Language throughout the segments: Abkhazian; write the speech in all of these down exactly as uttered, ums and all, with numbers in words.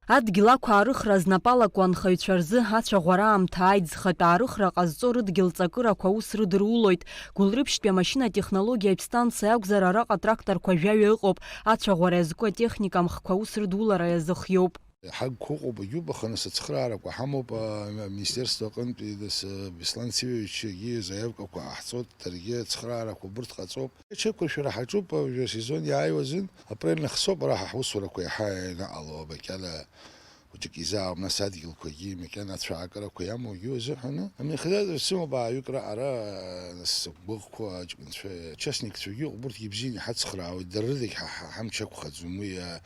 Адгьыл ақәаарыхра знапалаку анхаҩцәа рзы ацәаӷәара аамҭа ааит, зхатә аарыхра ҟазҵо рыдгьыл ҵакырақәа аус рыдырулоит. Гәылрыԥшьтәи амашьынатехнологиатә станциа акәзар, араҟа тракторқәа жәаҩа ыҟоуп, ацәаӷәара иазку атехника амхқәа аус рыдулара иазыхиоуп. Ҳагқәа ыҟоуп, егьуп, аха нас ацхыраарақәа ҳамоуп, а, аминистерство аҟынтәи, нас, а, Беслан Сиович егьи заявкақәа ҟаҳҵоит, даргьы ацхыраарақәа убырҭ ҟаҵоуп. Аҽеиқәыршәара ҳаҿуп, уажәы асезон иааиуа азын, апрель нахыс ауп ара ҳусурақәа иаҳа ианаҟало, макьана хәыҷык изаауам, нас адгьылқәагьы макьана ацәаакырақәа иамоугьы азыҳәаны. Амеханизатор сымоуп ааҩык раҟара, нас сықәгәыӷқәа аҷкәынцәа, ачастникцәагьы ыҟоуп, урҭгьы бзианы иҳацхраауеит, дара рыдагь ҳа, ҳа, ҳамч ақәхаӡом, уи, а,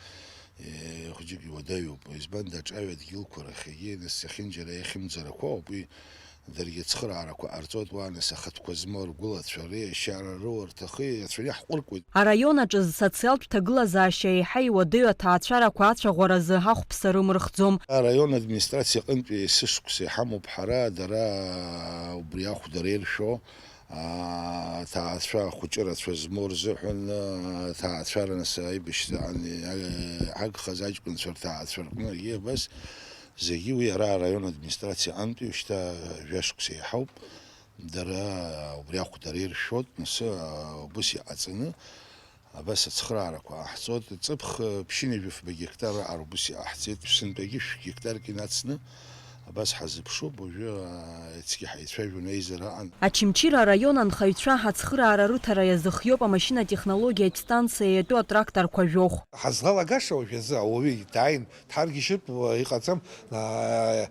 Е, хәыҷык иуадаҩуп, избан даҿаҩа адгьылқәа рахьгьы, нас иахьынџьара иахьымӡарақәа ауп, уи даргьы ацхыраарақәа ҟарҵоит, уа, нас ахатәқәа змоу ргәылацәа, реиашьара, рыуа, рҭахы иацәаны иаҳҟәыркуеит. Араион аҿы зсоциалтә ҭагылазаашьа еиҳа иуадаҩу аҭаацәарақәа ацәаӷәаразы ахәԥса рымырхӡом. Араион администрациа аҟынтәи есышықәса иҳамоуп ҳара, дара убри ахәда реиршәо, аа, аҭаацәа ахәыҷы рацәа змоу рзыҳәан, аа, аҭаацәара нас аибашьраан иагхаз аҷкәынцәа рҭаацәа рҟны, егьи абас зегьы уи ара араион администрациа аҟынтәи шьҭа жәашықәса иаҳауп, дара убри ахәда реиршәоит, нас, аа, убыс иҟаҵаны, Абас ацхыраарақәа ҟаҳҵоит, ҵыԥх ԥшьынҩажәи фба гектар раҟара убыс иҟаҳҵеит, ԥсынтәагьы шә-, гектарк инацны абас ҳазыԥшуп, уажәы, аа, ицқьа ҳаицәажәон, аизара аҟан. Очамчыра араион анхаҩцәа ацхыраара рыҭара иазыхиоуп амашьынатехнологиатә станциа иатәу атракторқәа жәохә. Ҳазлалагаша уажәазы ауаҩы дааин дҳаргьежьып, иҟаӡам, аа,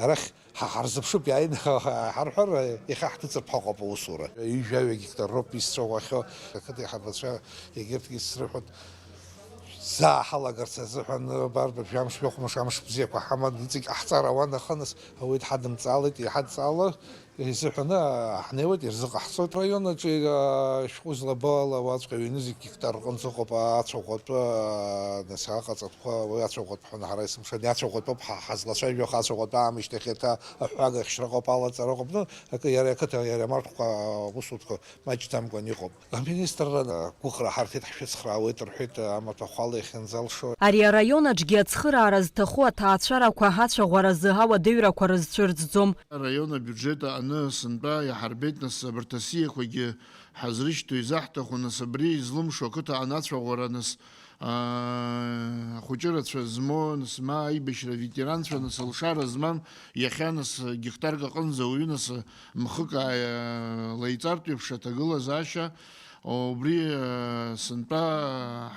арахь Ҳа ҳарзыԥшуп, иааины ҳарҳәар, иахьа ҳҭыҵыртә ҳаҟоуп аусура. Ҩажәаҩа гектар роуп исцәаӷәахьоу, ақыҭа аиҳабацәа егьырҭгьы срыҳәоит, заа ҳалагарц азыҳәан, барбан, жәамш, жәохә мыш амш бзиақәа ҳаман, иҵегь ҟаҳҵар ауан, аха нас ауаҩы дҳадымҵаалеит, иҳадҵаала изыҳәаны ҳнеиуеит, ирзыҟаҳҵоит. Раион аҿы, а, шәҟәы злабо ала уаҵәҟьа ҩ-нызқь гектар рҟынӡа ыҟоуп ацәаӷәатәы, а, нас аҟаҵатәқәа, уи ацәаӷәатә ҳәа ҳара есымша ацәаӷәатәоуп ҳа-, ҳазлацәажәо, аха ацәаӷәатәы аамышьҭахь еиҭа аҳәага ахьшьраҟоуп, алаҵараҟоуп. Ну, акы, иара ақыҭа, иара амарҭқәа, аусутәқәа маҷӡамкәан иҟоуп. Аминистрра гәыӷра ҳарҭеит, ҳшәыцхраауеит рҳәеит, амаҭәахәала иахьынӡалшо. Ари араион аҿгьы ацхыраара зҭаху аҭаацәарақәа ацәаӷәаразы ауадаҩрақәа рызцәырҵӡом. Араион абиуџьет аҟны сынтәа иаҳарбеит, нас, абарҭ асиақәагьы ҳазрышьҭоу изаҳҭаху, нас, абри излымшо ақыҭа анацәаӷәара, нас, аа, ахәыҷы рацәа змоу, нас, ма аибашьра аветеранцәа, нас, алшара змам, иахьа, нас, гектарк аҟынӡа ауаҩы, нас, мхык ааилаиҵартә еиԥш аҭагылазаашьа, убри, аа, сынтәа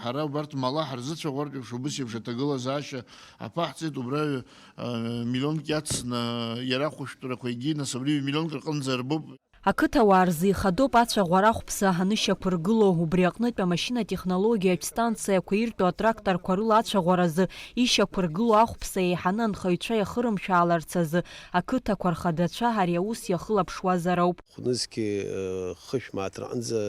ҳара убарҭ мала ҳарзыцәаӷәартә еиԥш, убыс еиԥш аҭагылазаашьа аԥаҳҵеит, убра, аа, миллионк иацны иара ахәышәтәрақәа егьи, нас, абри миллионк рҟынӡа арбоуп. Ақыҭауаа рзы ихадоуп ацәаӷәара ахәԥса анышьақәыргыло, убри аҟнытә амашьынатехнологиатә станциақәа иртәу атракторқәа рыла ацәаӷәаразы ишьақәыргылоу ахәԥса еиҳаны анхаҩцәа иахырымшәааларц азы ақыҭақәа рхадацәа ари аус иахылаԥшуазароуп. Хәнызқьи, э, хышә мааҭ рҟынӡа,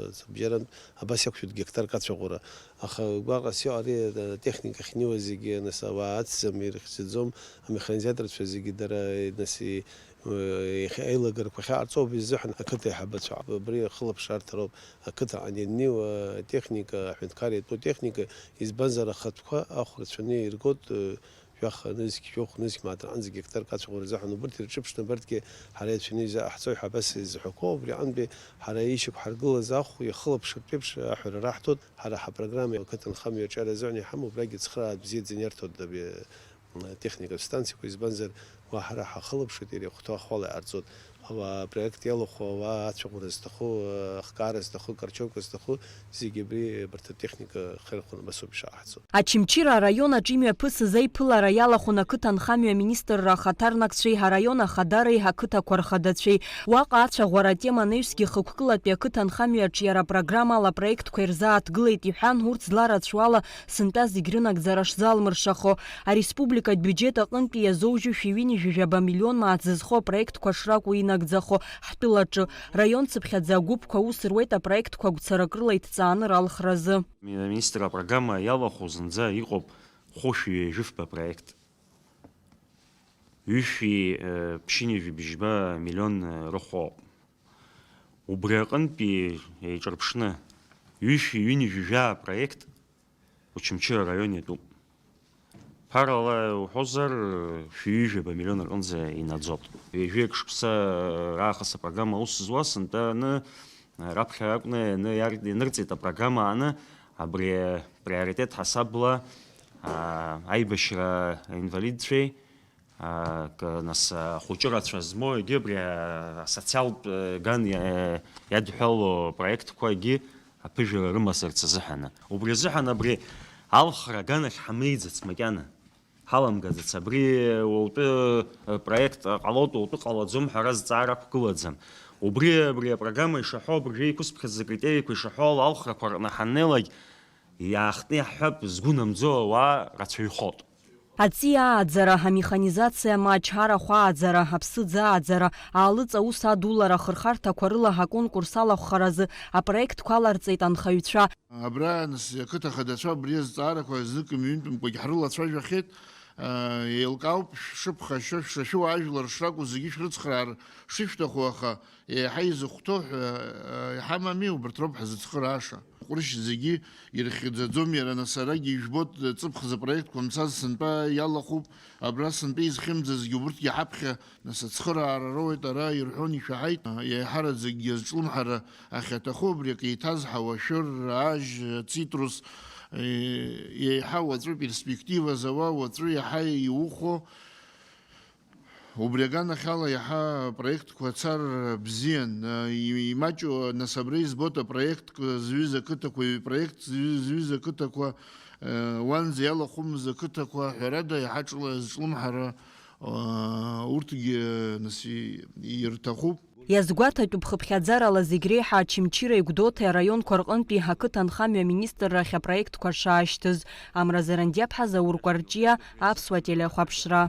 э, бжьарантә абас иақәшәоит гектарк ацәаӷәара. Аха гәаҟас иҟоу ари, э, техника ахьнеиуа зегьы, нас, ауаа ацӡам, ирыхьӡаӡом, амеханизаторцәа зегьы дара, э, нас, и-, Иахьа аилагарақәа ахьаҟарҵо убри азыҳәан ақыҭа аиҳабацәа абри ахылаԥшаарҭа роуп. Ақыҭаҟны ианнеиуа атехника, аҳәынҭқар иатәу атехника, избанзар, ахатәқәа ахә рацәаны иргоит, жәаха нызқь, жәохә нызқь мааҭ рҟынӡа гектарк ацәаӷәара азыҳәан. Убырҭ ирҿыԥшны абарҭгьы ҳара иацәаны изаҟаҳҵоит ҳәа абас изҳәақәо, убри аҟынтәи ҳара ишьақәҳаргылаз ахә иахылаԥшыртә еиԥш аҳәара раҳҭоит. Ҳара ҳапрограмма ақыҭанхамҩа аҿиара азыҳәан иҳамоу убрагьы цхырааратә бзиаӡаны иарҭоит абри атехникатә станциақәа, избанзар, уа ҳара ҳахылаԥшуеит, иара ихәҭоу ахәала иҟарҵоит. Ауаа апроект иалахәу, ауаа ацәаӷәара зҭаху, ахкаара зҭаху, акарчовка зҭаху, зегьы абри абарҭ атехника хырхәаны абасоуп ишаҟаҳҵо. Очамчыра араион аҿы имҩаԥысыз аиԥылара иалахәын ақыҭанхамҩа аминистрра ахаҭарнакцәеи араион ахадареи ақыҭақәа рхадацәеи. Уаҟа ацәаӷәара атема анаҩсгьы хықәкылатәи ақыҭанхамҩаҿ иара апрограммала апроектқәа ирзааҭгылеит иҳәан, урҭ зларацәоу ала сынтәа зегь рынагӡара шзалмыршахо, ареспубликатә биуџьет аҟынтәи иазоужьу шәи ҩынҩажәи жәаба миллион мааҭ зызхо апроектқәа шракәу инагӡахо ҳтәылаҿы, раион цыԥхьаӡа агәыԥқәа аус руеит апроектқәа гәцарак рыла иҭҵааны ралхразы. Аминистр апрограмма иалахәу зынӡа иҟоуп хәышәи ҩажәи фба проект. Ҩышәи, э, ԥшьынҩажәи бжьба миллион, э, рыхәоуп. Убри аҟынтәи еиҿырԥшны, ҩышәи ҩынҩажәи жәаа проект Очамчыра араион иатәуп. Ԥарала уҳәозар, шәи ҩажәаба миллион рҟынӡа инаӡоит. Ҩажәи акы шықәса раахыс апрограмма аус зуа сынтәа аны, раԥхьа акәны ианы иар-, инырҵеит апрограмма ааны, абри априоритет ҳасабла, аа, аибашьра аинвалидцәеи, аа, к-, нас, ахәыҷы рацәа змоу, егьи абри асоциалтә, э, ган иа-, иадҳәало апроектқәагьы аԥыжәара рымазарц азыҳәаны. Убри азыҳәан абри алхра аганахь ҳамеиӡац макьана. Ҳаламгаӡац. Абри уалтәы, э, проект ҟалоит, уалтәы ҟалаӡом ҳәа ара зҵаара ақәгылаӡам. Убри, абри апрограмма ишаҳәо, абыржәы иқәысԥхьаз акритериақәа ишаҳәо ала алхрақәа рҟны ҳаннеилак, иаахтны иаҳҳәап, згәы намӡо ауаа рацәаҩхоит. Аҵиаа ааӡара, амеханизациа ма ачара ахәааӡара, аԥсыӡ ааӡара, аалыҵ аус адулара ахырхарҭақәа рыла аконкурс алахәхаразы апроектқәа аларҵеит анхаҩцәа. Абра, нас, ақыҭа хадацәа абри азҵаарақәа знык-ҩынтәымкәагь ҳрылацәажәахьеит. Еилкаауп шәшыԥхашьо, шәшашәу ажәлар шракәу зегьы шәрыцхраар шышәҭаху, аха еиҳа изыхәҭоу ҳәа иҳамами, убарҭ роуп ҳзыцхырааша. Ҟәрышь зегьы ирыхьӡаӡом, иара, нас, арагьы ижәбоит, ҵыԥх зыпроектқәа мцаз сынтәа иалахәуп, абра сынтәа изхьымӡазгьы убырҭгьы ҳаԥхьа, нас, ацхыраара роуеит, ара ирҳәон, ишәаҳаит, еиҳараӡакгьы азҿлымҳара ахьаҭаху абри акы еиҭазҳауа ашәыр, ажь, ацитрус, еиҳа уаҵәы перспектива зауа, уаҵәы иаҳа иухәо, Убри аганахьала иаҳа апроектқәа цар бзиан, имаҷу, нас, абра избоит апроектқәа зҩыз ақыҭақәа, ҩ-проект зҩыз ақыҭақәа, уанӡа иалахәымыз ақыҭақәа, ҳәарада, иаҳа ҿла-, зҿлымҳара, урҭгьы, нас, и-, ирҭахуп. Иазгәаҭатәуп хыԥхьаӡарала зегь реиҳа Очамчыреи Гәдоуҭеи араионқәа рҟынтәи ақыҭанхамҩа аминистрра ахь апроектқәа шаашьҭыз, Амра Зарандиаԥҳа, Заур Кәарҷиа, Аԥсуа телехәаԥшра.